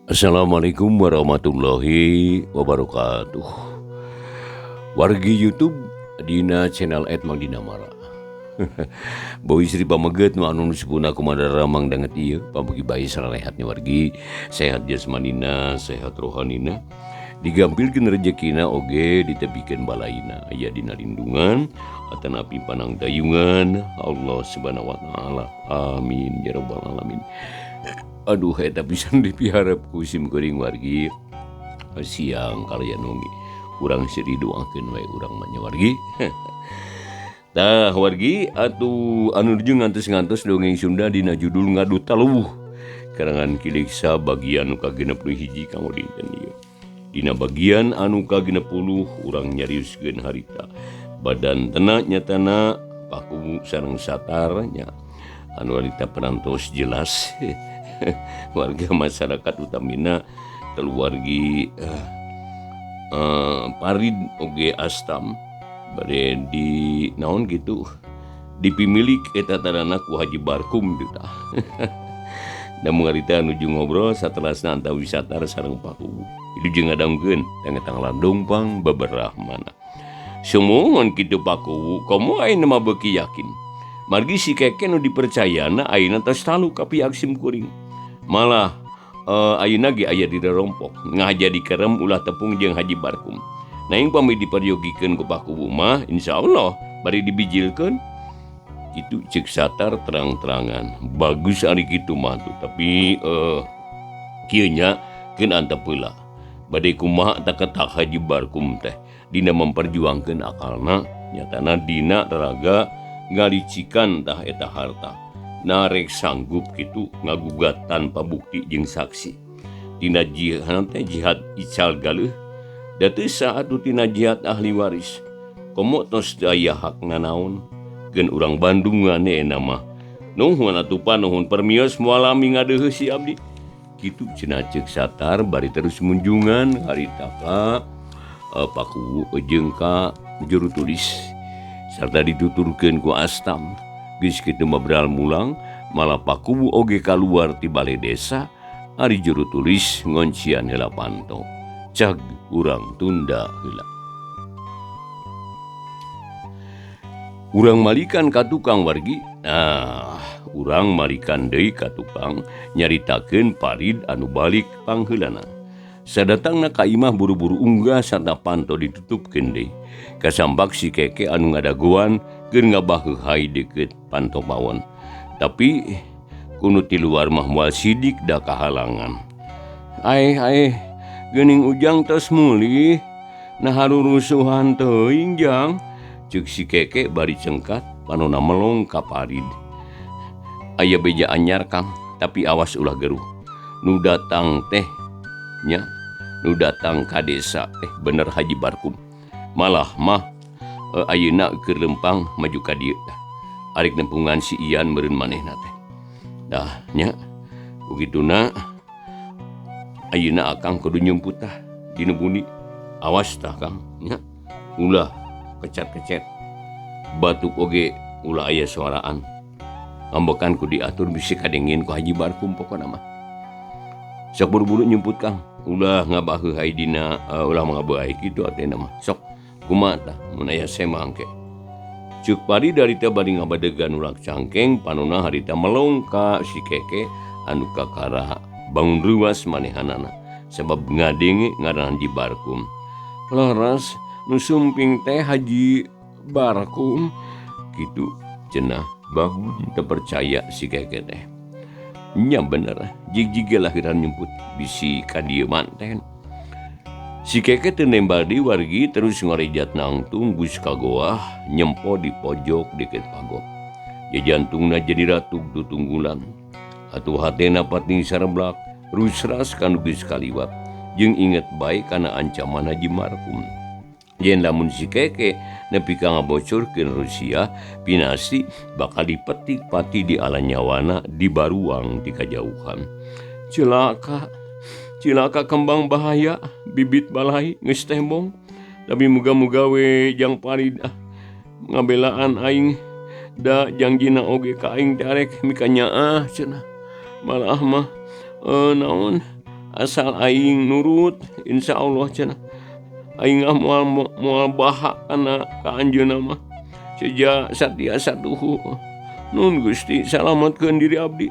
Assalamualaikum warahmatullahi wabarakatuh. Wargi YouTube dina channel Edmang Dinamara. Boy Sri pameget nu anu sepuna kumada ramang danget ieu pamugi bae sararehatnya wargi, sehat jasmanina, sehat rohanina, digampilkeun rejekina oge ditebikeun balaina, aya dina lindungan atanapi panang dayungan Allah Subhanahu wa taala. Amin ya rabbal alamin. Aduh eta pisan dipiharep ku sim kuring wargi siang kalian wengi urang seri doakeun we urang mah nya wargi. Tah wargi atuh anu nuju ngantos-ngantos dongeng Sunda dina judul Ngadu Taluwuh karangan Kiliksa bagian nu ka-61 kanggo dinten ieu. Dina bagian anu ka-60 urang nyarioskeun harita badan tena nyatana Pakuwu sareng Satar nya anu harita parantos jelas. Warga masyarakat utamina keluargi Parid oge Astam bade di naon gitu dipimilik eta tanana ku Haji Barkum gitu. Da harita nuju ngobrol satelasna antawis Satar sareng Pakuwu. Itu jeung ngadangkeun tangetang landongpang beberahmana. Sumuhun kitu Pakuwu, komo ayeuna mah beuki yakin. Margi si Keke nu dipercayana ayeuna tos talu ka pihak sim kuring. Malah ayeuna ge aya di rompok ngaja dikerem ulah tepung jeung Haji Barkum. Naing pami diperyogikeun ku Pakuwu mah insyaallah bari dibijilkeun. Kitu ceuk Satar terang-terangan. Bagus ari kitu mah tuh, tapi kieu nya keun antep heula. Bade kumaha tak Haji Barkum teh dina memperjuangkeun akalna nyatana dina raga ngalicikan tah eta harta. Narek sanggup kitu ngagugat tanpa bukti jeung saksi. Tina jihad teh jihad ical galeuh da teu saat tina jihad ahli waris. Komo tos aya hakna naon geun urang Bandung ngane mah. Nuhun atuh panuhun permios moal lami ngadeuheuh si abdi. Kitu cenah ceuk Satar bari terus munjungan harita ka Pakuwu jeung ka juru tulis sarta dituturkeun ku Astam. Geus kitu mah beral mulang malah Pakuwu oge kaluar ti bale desa ari juru tulis ngoncian heula panto. Cag urang tunda heula. Urang malikan ka tukang wargi. Nah, urang malikan deui ka tukang nyaritakeun Parid anu balik pangheulana. Sadatangna ka imah buru-buru unggah sarta panto ditutupkeun deui. Kasambak si Keke anu ngadagoan keur ngabaheuhai deukeut panto pawon. Tapi kunu ti luar mah moal sidik da kahalangan. Aeh aeh geuning Ujang tos mulih. Nah harurusuhan teuing Jang. Ceuk si Keke bari cengkat panona melong ka Parid. Aya beja anyar Kang, tapi awas ulah geruh. Nu datang teh nya, nu datang ka desa teh bener Haji Barkum. Malah mah ayeuna keur lempang maju ka dieu tah. Arek nempungan si Ian meureun manehna teh. Dah nya, begituna ayeuna akang kudu nyumput tah dina buni. Awas tah Kang nya, ulah kecat-kecet. Batuk oge ulah aya suaraan. Ngambekan ku diatur bisi kadengin ku Haji Barkum pokona mah. Sok buru-buru nyumput Kang, ulah ngabaheuhai dina ulah ngabaheuhai kitu atena mah. Sok kumaha tah mun aya semang ke. Ceuk Parid harita bari ngabadegan urak cangkeng panona harita melong ka si Keke anu kakara bangun reuas manehanana sabab ngadenge ngaran Haji Barkum. Laras nu sumping teh Haji Barkum kitu cenah bangun teu percaya si Keke teh. Nya bener jig-jig lahiran nyumput bisi ka dieu manten. Si Keke teu nembal deui wargi terus ngarejat nangtung geus ka goah nyempo di pojok deukeut pagot. Jajantungna jadi ratug tutunggulan. Atuh hatena pating sareblak rusras kanu geus kaliwat jeung inget bae kana ancaman Haji Markum. Yen lamun si Keke nepi ka ngabocorkeun Rusia pinasti bakal dipetik pati di ala nyawana di baruang ti kajauhan. Cilaka, cilaka kembang bahaya bibit balai geus tembong. Tapi muga-muga we jang Parid ah ngabelaan aing da jangjina oge ka aing darek mikanyaah cenah. Malah mah naon Asal aing nurut insyaallah cenah aing moal moal baha kana ka anjeunna mah seja satiasa tuhu. Nun Gusti salamatkeun diri abdi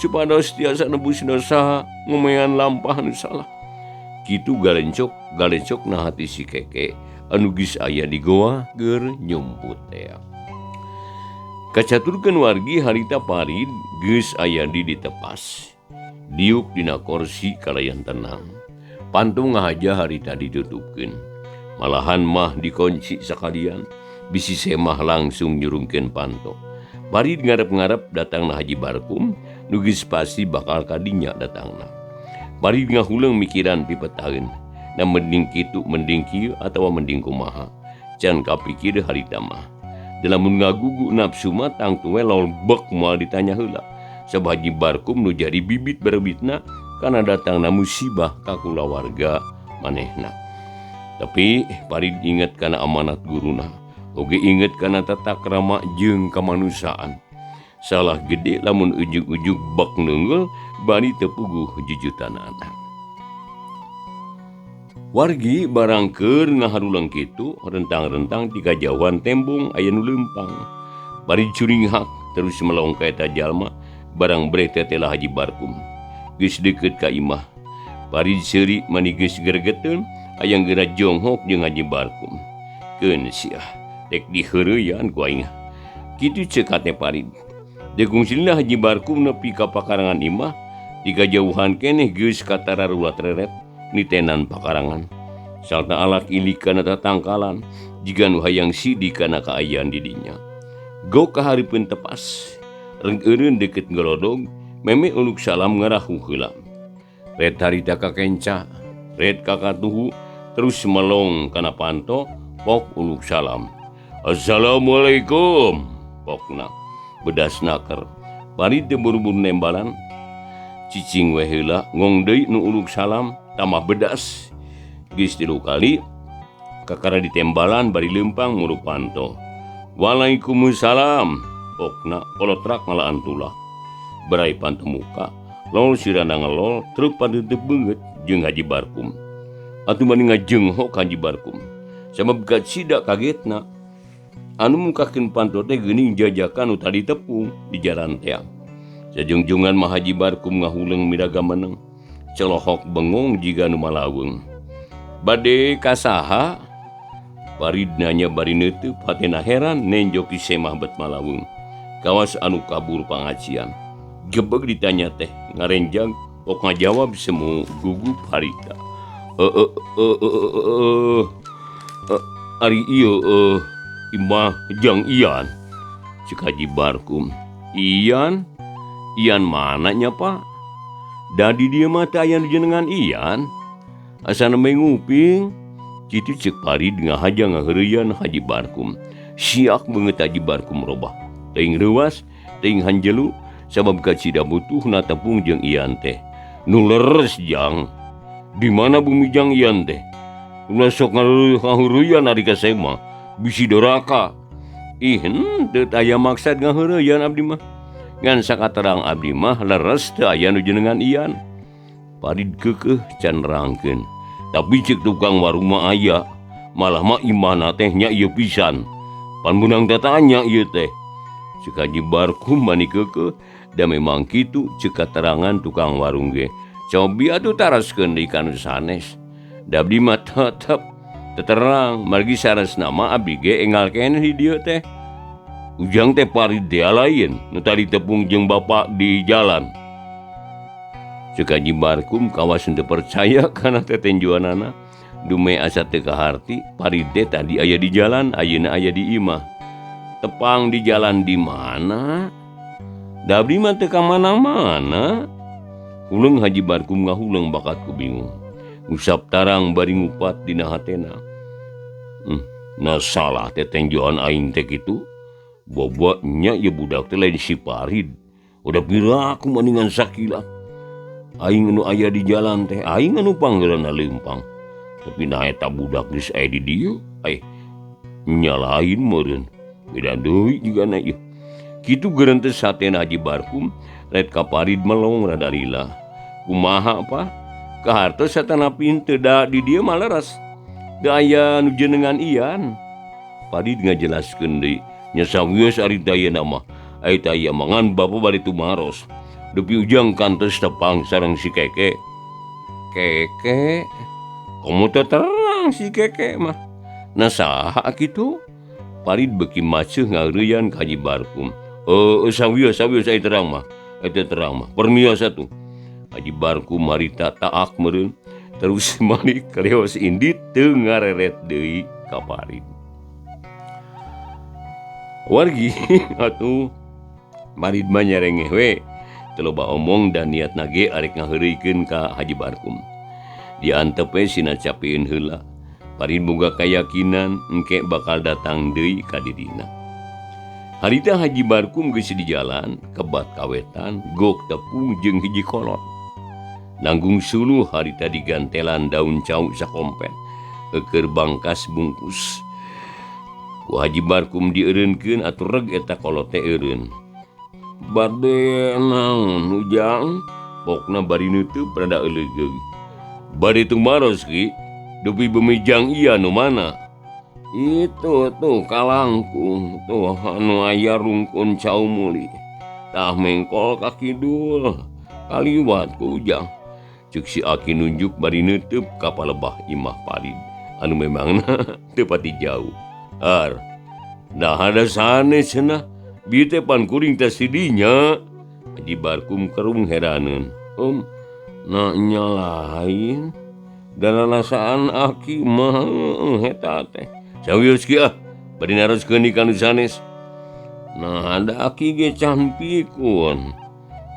supados tiasa nebus dosa ngumean lampah nu salah. Kitu galencok galencok na hati si Keke anu geus aya di goa keur nyumput tea. Kacaturkeun wargi harita Parid geus aya di ditepas. Diuk dina korsi kalayan tenang. Pantung ngahaja harita ditutupkeun. Malahan mah dikunci sakalian. Bisi semah langsung nyurungkeun panto. Parid ngarep-ngarep datangna Haji Barkum, nu geus pasti bakal kadinya datangna. Parid ngahuleung mikiran pipetaeun. Na mending kitu mending kieu atawa mending kumaha. Can kapikir harita mah. Da lamun ngagugu nafsu mah tangtu we lolbek moal ditanya heula. Sabab Haji Barkum nu jadi bibit berebitna kana datangna musibah ka kulawarga manehna. Tapi Parid inget kana amanat guruna. Oge inget kana tata krama jeung kamanusiaan. Salah gede lamun ujug-ujug bak neungeul bari teu puguh jujutanana. Wargi barang keur ngaharulang kitu rentang-rentang ti kajauhan tembong aya nu leumpang. Bari curinghak terus melong ka eta jalma barang breh teh telah Haji Barkum. Geus deukeut ka imah. Parid seuri mani geus gregeteun hayang geura jonghok jeung Haji Barkum. Keun siah dek diheureuyaan ku aing. Kitu ceuk hate Parid. Dekungsilna Haji Barkum nepi ka pakarangan imah di kajauhan keneh geus katararulat reret nitenan pakarangan. Salta alak ilik kana tatangkalan jiga nu hayang sidi kana kaayaan di dinya. Go kahareupeun tepas. Reng-eureun deukeut ngelodog, meme uluk salam ngarahu heula. Red harita kakenca, red kakatuhu terus melong kana panto pok uluk salam. Assalamualaikum pokna. Bedas naker. Parid teu buru-buru nembalan. Cicing we heula ngong deui nu uluk salam tambah bedas. Geus 3 kali kakara ditembalan bari leumpang muru panto. Waalaikumsalam pokna kolotrak ngalaan tulah. Berai panto muka lol sirana ngelol truk padeudeup beungeut jeung Haji Barkum. Atuh mani ngajenghok Haji Barkum. Sabab kacida kagetna. Anu mukakeun panto teh geuning jajakan nu tadi tepung di jalan tea. Sajungjungan mah Haji Barkum ngahuleung miraga meneng. Celohok bengong jiga nu malaweung. Bade kasaha? Parid nanya bari neuteub hatena heran nenjok di semah bet malaweung. Kawas anu kabur pangajian. Gebeg ditanya teh ngarenjang pok ngajawab semu gugup harita. Ari ieu imah jang Ian. Cek Haji Barkum. Ian? Ian mana nya Pak? Da di dieu mah teu aya nu jenengan Ian. Asa nembe nguping. Kitu cek Parid ngahaja ngaheureuyaan Haji Barkum. Siak beungeut Haji Barkum robah. Teuing reuas, teuing hanjelu sabab kacida butuhna tepung jeung Ian teh. Nu leres jang. Di mana bumi jang Ian teh? Ulah sok ngaheureuyaan ari ka semah. Bisi doraka. Ih, teu aya maksad ngaheureuyaan abdi mah. Ngan sakaterang abdi mah leres teu aya nu jenengan Ian. Parid keukeuh can nerangkeun. Tapi cek tukang warung mah aya, malah mah imahna teh nya ieu pisan. Pan meunang tatanya ieu teh. Cek Haji Barkum mani keukeuh, da memang kitu cek katerangan tukang warung ge. Cobi atuh taraskeun deui ka nu sanes. Da abdi mah tetep teterang, margi saresna mah abdi ge enggal keneh di dieu teh. Ujang teh Parid teh lain, nu tadi tepung jeung bapak di jalan. Cek Haji Barkum kawas henteu percaya kana tetenjuanana. Dume asa teu kaharti, Parid teh tadi aya di jalan, ayeuna aya di imah. Tepang di jalan di mana? Da abdi mah teu ka mana-mana. Huleung Haji Barkum ngahuleung bakat ku bingung. Usap tarang bari ngupat dina hatena. Nah salah tetenjuan aing teh kitu. Bobotnya ieu budak teh lain si Parid. Udah pira aku mendingan sakila. Aing nu aya di jalan teh, aing anu panggeulana leumpang. Tapi nah eta budak geus aya di dieu, nya lain meureun. Beda deui jigana ieu. Kitu geurenteu satena Haji Barkum, ret ka Parid melong rada lila. Kumaha Pak? Kahartos satanapi henteu da di dieu mah leres. Teu aya nu jenengan ian. Farid ngajelaskeun deui nya sawios ari teh ayeuna mah. Ai teh aya mah ngan bapa bari tumaros. Dupi Ujang kantos tepang sareng si Keke. Keke? Komo teh terang si Keke mah. Nah saha kitu? Farid beuki maceuh ngareureuyan ka Haji Barkum. Sawios sawios ai terang mah. Eta terang mah. Permios atuh. Haji Barkum harita taak meureun. Terus malik kaleos indit teu ngareret deui ka Farid. Wargi atuh Farid mah nyarengeh we. Teu loba omong dan niatna ge arek ngaheureuykeun ka Haji Barkum. Diantep we sina capieun heula. Farid boga kayakinan engke bakal datang deui ka dirina. Harita Haji Barkum geus di jalan, kebat kawetan, gok tepung jeung hiji kolot. Nanggung suluh harita digantelan daun cau sakompet, eukeun bangkas bungkus. Ku Haji Barkum dieureunkeun atuh reg eta kolot teh eureun. Bade naon Ujang? Pokna bari neuteub rada eulegeug. Bari tumaros ki, dupi bemijang iya nu mana? Itu tuh kalangkung tuh anu aya rungkun cau muli. Tah mengkol ka kidul kaliwat ku Ujang. Ceuk si Aki nunjuk bari neuteub ka palebah imah Farid anu memangna teu pati jauh. Ar, nah ada sanes cenah. Bieu teh pan kuring teh sidinya. Haji Barkum kerung heraneun. Nah nya lain. Dalarasaan Aki mah eta teh. Sawios ki ah, bari naroskeun di kanu sanes. Nah ada Aki ge can pikun.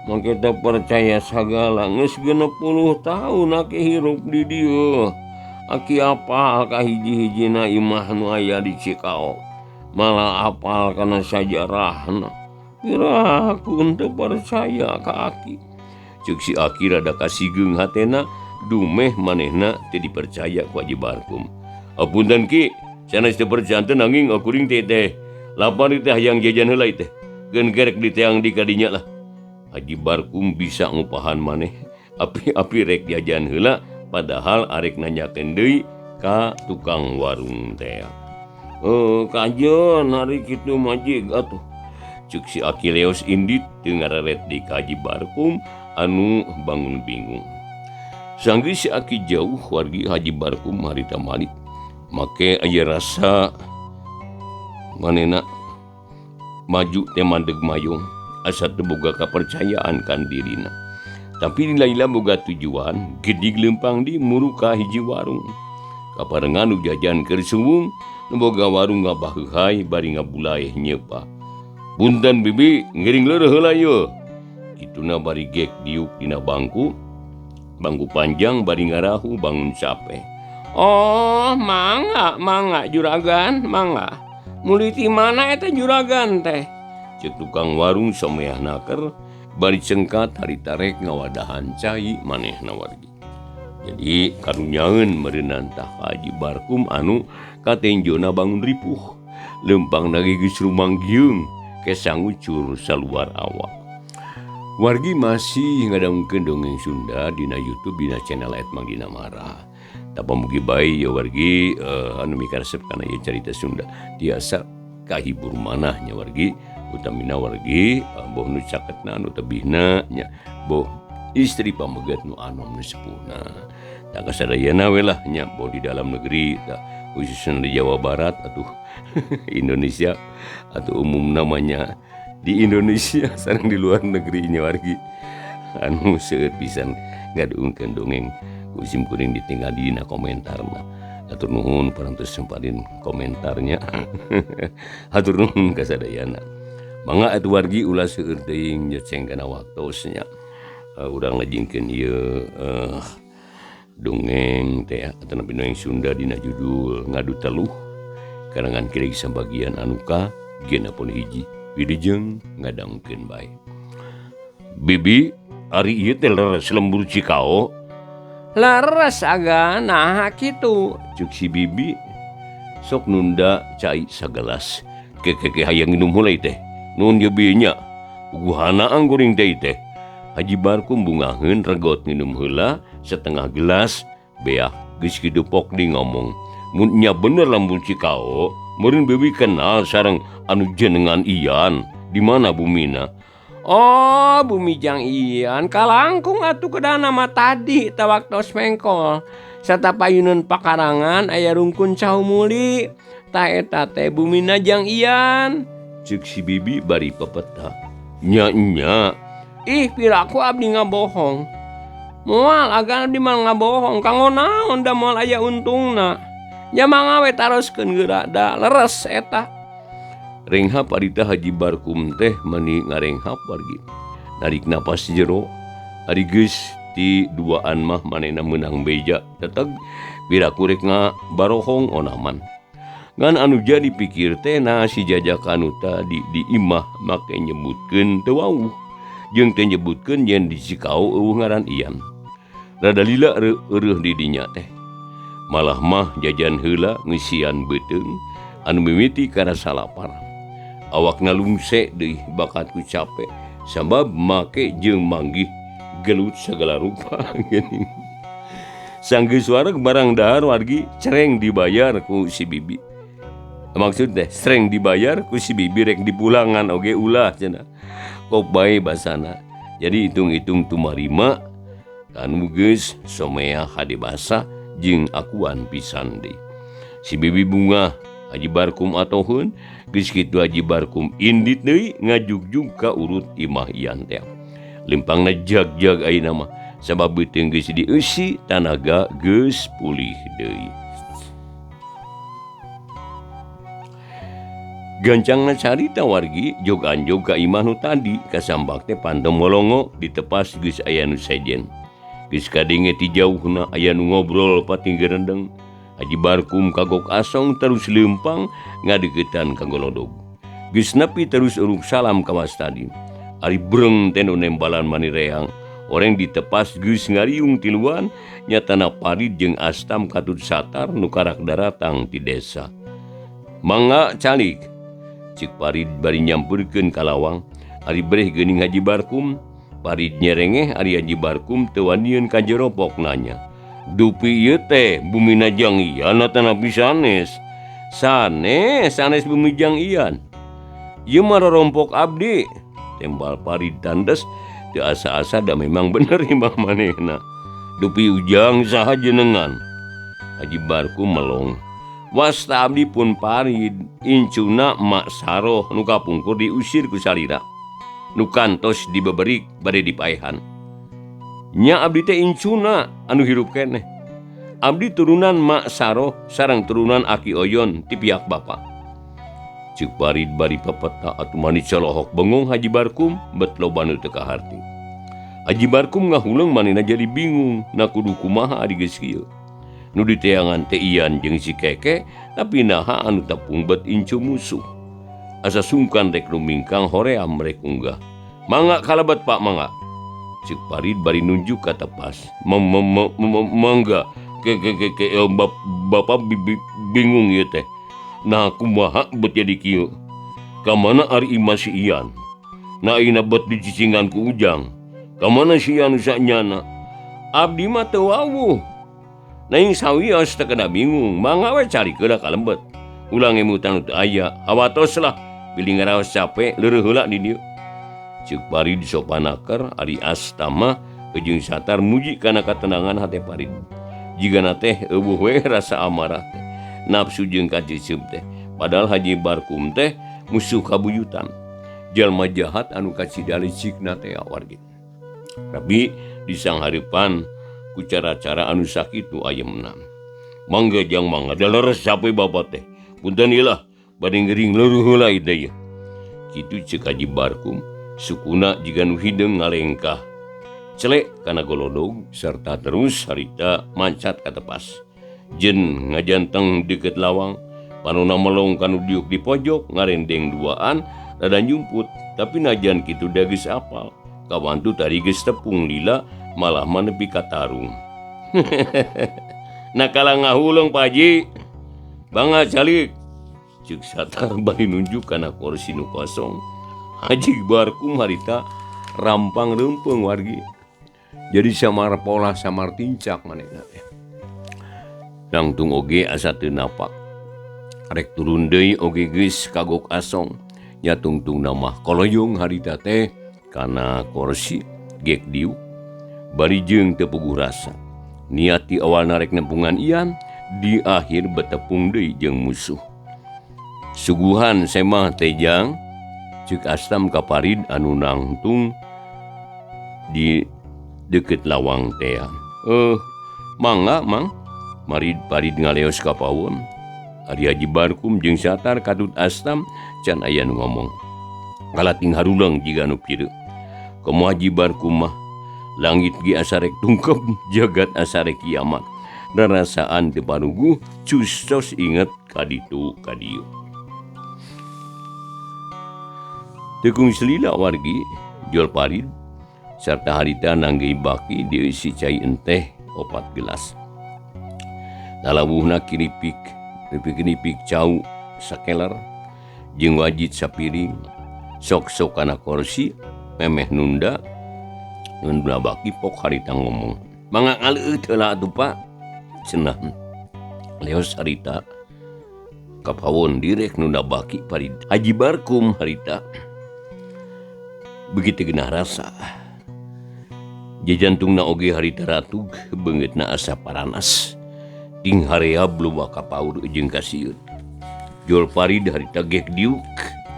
Make teu percaya sagala geus 60 tahun Aki hirup di dieu. Aki apal ka hiji-hijina imah nu aya di Cikao. Malah apal kana sajarahna. Piraku teu percaya ka Aki. Ceuk si Aki rada kasigeung hatena dumeh manehna teu dipercaya ku Haji Barkum. Apunten Ki, sanes teu percaya teh nanging kuring teh teh lapar teh hayang jajan heula teh. Keun gerek diteang di kadinya lah. Haji Barkum bisa ngupahan maneh. Api-api rek jajan heula padahal arek nanyakeun deui ka tukang warung teh. Kajeun hari kitu mah jig atuh. Ceuk si Aki leos indit teu ngareret di ka Haji Barkum anu bangun bingung. Sanggeus si Aki jauh wargi Haji Barkum harita malik. Make aya rasa manehna maju teh mandeg mayong asa teu boga kapercayaan kan dirina. Tapi Laila boga tujuan gedig lempang di muruka hiji warung. Kaparengan nu jajan keur suwung nu boga warung ngabaheuhai bari ngabulai nyeupah. Punten bibi ngiring leureun heula yeuh. Kituna bari gek diuk dina bangku. Bangku panjang bari ngarahu bangun capek. Oh, mangga, mangga juragan, mangga. Muli ti mana eta juragan teh? Ceuk tukang warung someah naker bari cengkat harita rek ngawadahan cai manehna wargi. Jadi karunyaeun meureunan tah Haji Barkum anu katenjona bangun ripuh. Lempang nage geus rumanggiung kesangucur saluar awak. Wargi masih ngadangukeun dongeng Sunda dina YouTube dina channel @mangdinamara. Tapa mugi bae ya wargi anu mikaresep kana ieu carita Sunda tiasa kahibur manah nya wargi, utamina wargi boh nu caketna nu tebihna nya boh istri pameget nu anom nu sepuhna. Tah kasadayana we lah nya boh di dalam negeri tah khususna di Jawa Barat atuh Indonesia atau umum namanya di Indonesia sareng di luar negeri nya wargi anu seueur pisan ngadungkeun dongeng ku sim kuring ditinggal dina komentarna. Hatur nuhun parantos semparin komentarnya. Hatur nuhun kasadayana. Mangga atuh wargi ulah seueur teuing nyeceng kana waktosnya. Urang lajengkeun ieu dongeng teh atanapi dongeng Sunda dina judul Ngadu Teluh karangan Kirig Sambagian anuka 61 wilujeng ngadangkeun bae. Bibi ari ieu teh leres lembur Cikao. Leres aga naha kitu ceuk si Bibi sok nunda cai sagelas. Kekeke hayang minum heula teh. Nuhun ye bi nya. Puguhanaan kuring teh teh. Haji Barkum bungaheun regot minum heula setengah gelas beah geus kitu pok di ngomong. Mun nya bener lamun Cikao, meureun Bibi kenal sareng anu jenengan Ian. Di mana bumina? Oh, bumi Jang Ian kalangkung atuh kedana mah tadi tawaktos mengkol. Satapayuneun pakarangan aya rungkun Cahumuli. Ta eta teh bumina Jang Ian. Ceuk si Bibi bari pepeta. Nya nya. Ih, piraku abdi ngabohong. Moal agan abdi mah ngabohong kanggo naon da moal aya untungna. Nya mangga we taroskeun geura da leres eta. Renghap harita Haji Barkum teh mani ngarenghap wargi. Narik napas jero. Ari geus ti duaan mah manehna meunang beja teteg piraku rek ngabarohong onaman. Ngan anu jadi pikir teh nah si jajakan nu tadi di imah make nyebutkeun teu wauh. Jeung teh nyebutkeun yen di Cikao eueuh ngaran Ian. Rada lila eueuh di dinya teh. Malah mah jajan heula ngeusian beuteung anu mimiti karasa lapar. Awakna lungse deui bakat ku capek sabab make jeung manggih gelut segala rupa geuning. Sanggeus wareg barang dahar wargi cereng dibayar ku si Bibi. Maksud teh cereng dibayar ku si Bibi rek dipulangan oge ulah cenah. Kop bae basana. Jadi hitung-hitung tumarima kanu geus somea hade basa jeung akuan pisan deui. Si Bibi bungah Haji Barkum atoheun geus kitu Haji Barkum indit deui ngajugjug ka urut imah Ian teh. Lempangna jag-jag ayeuna mah sabab beuteung geus dieusi tanaga geus pulih deui. Gancangna carita wargi jog anjog ka imah nu tadi kasambak teh panto molongo ditepas geus aya nu sejen. Geus kadenge ti jauhna aya nu ngobrol patinggi rendeng. Haji Barkum kagok asong terus leumpang ngadeukeutan ka golodog. Geus nepi terus uruk salam kawas tadi. Ari breng teh nu nembalan manireang. Oreng ditepas geus ngariung tiluan nyatana Parid jeung Astam katut Satar nu karak daratang ti desa. Mangga calik. Cik Parid bari nyampeurkeun ka lawang. Ari breh geuning Haji Barkum. Parid nyerengeh ari Haji Barkum teu wanieun ka jero pok nanya. Dupi ieu teh bumina Jang Ian atanapi sanes? Sanes, sanes bumi Jang Ian. Ieu mah rorompok abdi. Tembal Parid tandes teu asa-asa da memang bener imah manehna. Dupi ujang saha jenengan? Haji Barkum melong. Wasta abdi pun Parid incuna Mak Saroh nu kapungkur diusir ku salira. Nu kantos dibeberik bade dipaehan. Nya abdi teh incuna anu hirup keneh. Abdi turunan Mak Saroh sareng turunan Aki Oyon ti pihak bapa. Ceuk Parid bari pepeta atuh manis colohok bengong Haji Barkum bet loba nu teu kaharti. Haji Barkum ngahuleung manehna jadi bingung na kudu kumaha ari geus kieu. Nu diteangan teh Ian jeung si Keke tapi naha anu tepung bet incu musuh. Asa sungkan rek lumingkang hoream rek unggah. Mangga kalebet Pak mangga. Ceuk Parid bari nunjuk ka tepas. Mangga ke ke ke ke bapak bingung ieu teh. Nah kumaha bet jadi kieu. Ka mana ari imah si Ian? Nah ayeuna bet dicicingan ku Ujang. Ka mana si Ian sanyana? Abdi mah teu wawuh. Naing sawios teu kena bingung, mangga we carikeun ka lembet. Ulang emutan teu aya, hawatos lah bilih ngaraos capek leureun heula di dieu. Ceuk Parid sopanaker ari Astama jeung Satar muji kana katenangan hate Parid. Jigana teh eueuh we rasa amarah teh. Nafsu jeung kaciceup teh. Padahal Haji Barkum teh musuh kabuyutan. Jalma jahat anu kacida licikna teh wargi. Tapi disanghareupan ku cara-cara anu sakitu ayemna. Mangga jang mangga da leres sape bapa teh. Punten ieu lah bade ngering leureun heula ieu teh. Kitu ceuk Haji Barkum sukuna jiga nu hideung ngalengkah. Celek kana golodog serta terus harita mancat ka tepas. Jen ngajanteng deukeut lawang, panona melong kanu diuk di pojok ngarendeng duaan rada nyumput tapi najan kitu da geus apal. Kawantu tadi geus tepung lila malah mah nepi ka tarung. Nakala ngahuleung Pak Haji. Bangga calik. Ceuk Satar bari nunjuk kana kursi nu kosong. Haji Barkum harita Rampang reumpeng wargi. Jadi samar pola samar tincak manehna teh. Nangtung oge asa teu napak. Rek turun deui oge geus kagok asong. Nya tungtungna mah koloyong harita teh kana korsi gek diuk. Bari jeung teu puguh rasa. Niat ti awalna rek nempungan Ian, di akhir betepung deui jeung musuh. Suguhan semah teh jang ceuk Astam ka Parid anu nangtung di deukeut lawang teh. Mangga mang. Marid Parid ngaleos ka pawon. Ari Haji Barkum jeung Satar katut Astam can aya nu ngomong. Kalating haruleng jiga nu pieu. Komo Haji Barkum mah langit ge asa rek tungkep, jagat asa rek kiamat. Rarasaan teu paruguh custos inget ka ditu ka dieu. Tekung selila wargi Jol Parid sarta harita nanggei baki dieusi cai enteh 4 gelas. Lalawuhna kiripik, keripik cau sakeler jeung wajit sapiring sok-sok kana korsi memeh nunda nunda baki pok harita ngomong. Mangga ngaleueut heula atuh Pak. Cenah. Leos harita kapawon direk nunda baki Parid. Haji Barkum harita begitu genah rasa. Jajantungna oge harita ratug beungeutna asa paranas. Ting harea bluwa kapaur jeung kasieun. Jol Parid harita gek diuk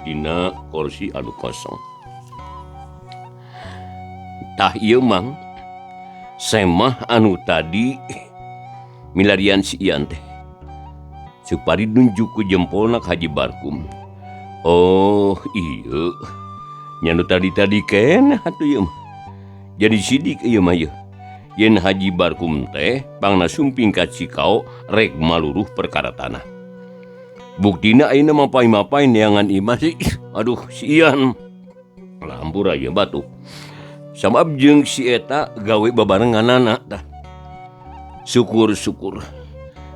dina korsi anu kosong. Tah ieu mang semah anu tadi milarian si Ian teh. Ceuk Parid nunjuk ku jempolna ka Haji Barkum. Oh ieu nya nu tadi-tadi keneh atuh ieu mah. Jadi sidik ieu mah ieu. Yen Haji Barkum teh pangna sumping ka Cikao rek maluruh perkara tanah. Buktina ayeuna mapai-mapai neangan imah sih. Aduh si Ian. Lampur aya batuk. Sabab jeung si eta gawe babarenganana tah. Syukur-syukur.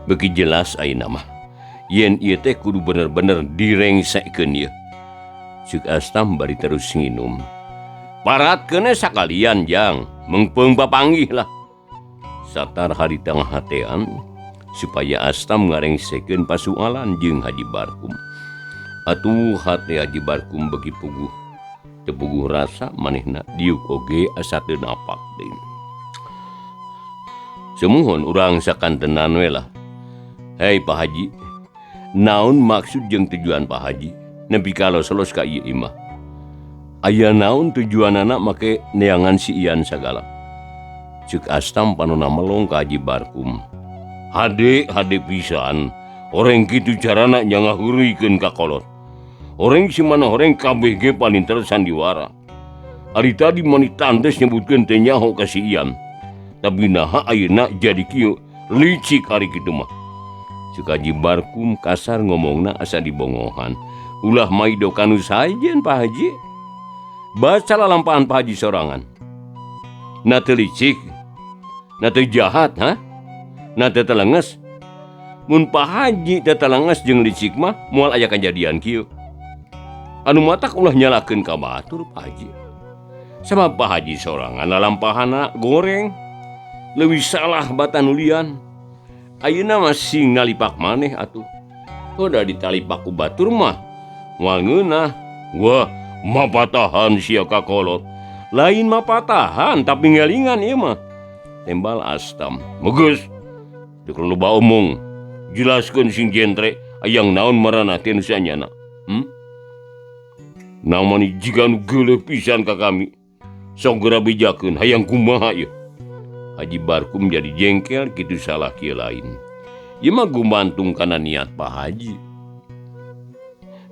Beuki jelas ayeuna mah. Yen ieu teh kudu bener-bener direngsekeun ieu. Ceuk Astam bari terus nginum. Paratkeun sakalian jang, mengpeung papanggih lah. Satar harita ngahatean supaya Astam ngarengsekeun pasualan jeung Haji Barkum. Atuh hate Haji Barkum beuki puguh. Teu puguh rasa manehna diuk oge asa teu napak deui. Sumuhun urang sakantenan we lah. Hei Pak Haji, naon maksud jeung tujuan Pak Haji nepi ka los-los ka ieu imah? Aya naon tujuanana make neangan si Ian sagala? Ceuk Astam panona melong ka Haji Barkum. Hade hade pisan, oreng kitu carana nya ngahuruykeun ka kolot. Oreng si mana oreng kabeh ge palinter sandiwara. Ari tadi mani tantes nyebutkeun teh nyaho ka si Ian. Tapi naha ayeuna jadi kieu licik ari kitu mah. Ceuk Haji Barkum kasar ngomongna asa dibongohan. Ulah maido kanu sajen Pak Haji. Baca lalampahan Pak Haji sorangan. Na teu licik, na teu jahat, ha? Na teu telenges. Mun Pak Haji teu telenges jeung licik mah moal aya kajadian kieu. Anu matak ulah nyalakeun ka batur Pak Haji. Sabab Pak Haji sorangan lalampahana goreng. Leuwih salah batan ulian. Ayeuna mah sing nalipak maneh atuh. Udah ditalipak ku batur mah moal ngeunah. Wah, mapatahan sia ka kolot. Lain mapatahan tapi ngelingan ieu mah. Tembal Astam. Geus. Teu loba omong. Jelaskeun sing jentre hayang naon marana teh nu sanyana. Namani jiga nu geuleuh pisan ka kami. Sok geura bejakeun hayang kumaha ieu. Haji Barkum jadi jengkel kitu salah kieu lain. Ieu mah gumantung kana niat Pak Haji.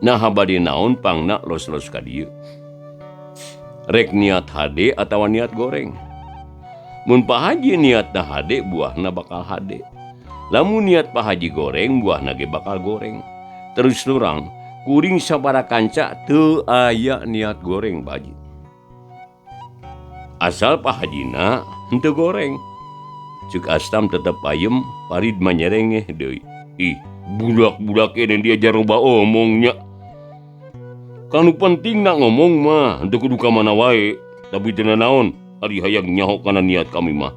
Nah bade naon pangna los-los ka dieu. Rek niat hade atawa niat goreng. Mun Pak Haji niatna hade buahna bakal hade. Lamun niat Pak Haji goreng buahna ge bakal goreng. Terus terang kuring sabara kanca teu aya niat goreng Pak Haji. Asal Pak Hajina henteu goreng. Ceuk Astam tetep ayem, Parid mah nyerengeh deui. Ih, budak-budak ini dia jaroba omongnya. Kanu penting nak ngomong mah, henteu kudu ka mana wae. Tapi teu naon ari hayang nyaho kana niat kami mah.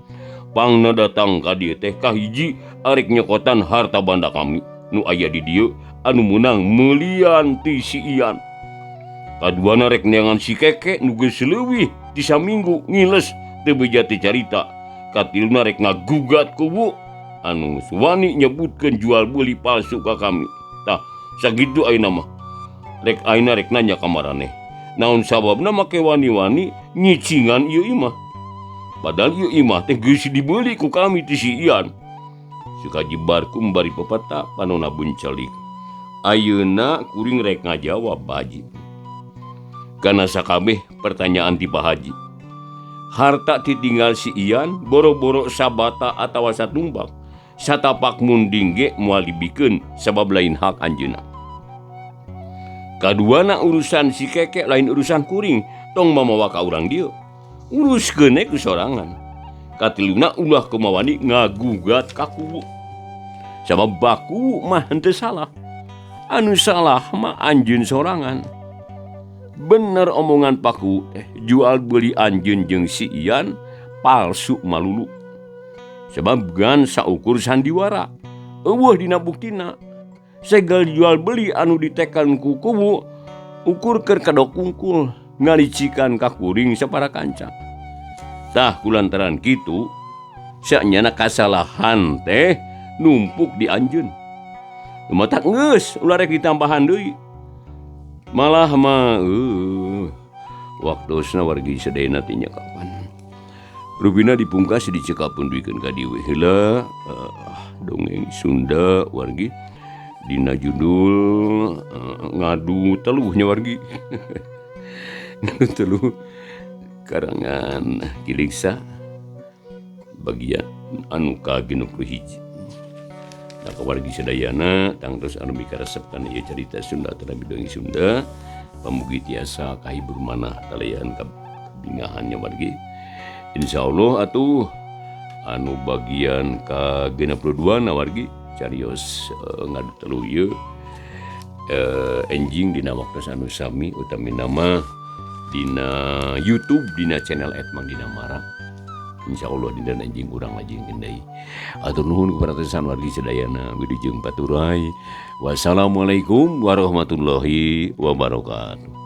Pangna datang ka dieu teh kahiji arek nyokotan harta banda kami nu aya di dieu anu meunang meulian ti si Ian. Kaduana rek neangan si Keke nu geus leuwih ti saminggu ngiles teu beja teu carita. Katiluna rek ngagugat kubu anu wani nyebutkeun jual beli palsu ka kami. Tah sakitu ayeuna mah. Rek ayeuna rek nanya ka maraneh. Naon sababna make wani-wani nyicingan ieu imah. Padahal ieu imah teh geus dibeli ku kami ti si Ian. Suka Barkum bari pepeta panona buncelik. Ayeuna kuring rek ngajawab Pak Haji. Kana sakabeh pertanyaan ti Pak Haji. Harta ditinggal si Ian boro-boro sabata atawa satumbak. Satapak munding ge moal dibikeun sabab lain hak anjeunna. Kaduana urusan si Keke lain urusan kuring, tong mamawa ka urang dieu. Uruskeun we ku sorangan. Katiluna ulah kumawani ngagugat ka kubu. Sabab baku mah henteu salah. Anu salah mah anjeun sorangan. Bener omongan Paku jual beli anjeun jeung si Ian palsu malulu. Sebab gan saukur sandiwara. Eueuh dina buktina. Segel jual beli anu ditekan ku kubu ukur keur kedok kungkul ngalicikan ka kuring sapara kanca. Tah kulantaran kitu sanyana kasalahan teh numpuk di anjeun. Matak geus ulah rek ditambahan deui. Malah mah waktosna wargi sadayana teh nya kapan. Rupina dipungkas dicekapun duikeun ka dieu we heula dongeng Sunda wargi dina judul ngadu teluhnya wargi. Ngadu teluh karangan Kiliksa bagian anu ka-61. Nah, kawargi sadayana tangtos anu mikaresep kana ieu carita Sunda atawa dongeng Sunda pamugi tiasa kahibur manah kalayan kabingahannya wargi. Insyaallah atuh anu bagian ka-62 na wargi carios ngadu teluh ieu enjing dina waktos anu sami utami nama dina YouTube dina channel @mangdinamara. Insyaallah dina enjing urang lajengkeun deui. Atur nuhun keperhatian wargi sadayana wilujeng paturay. Wassalamualaikum warahmatullahi wabarakatuh.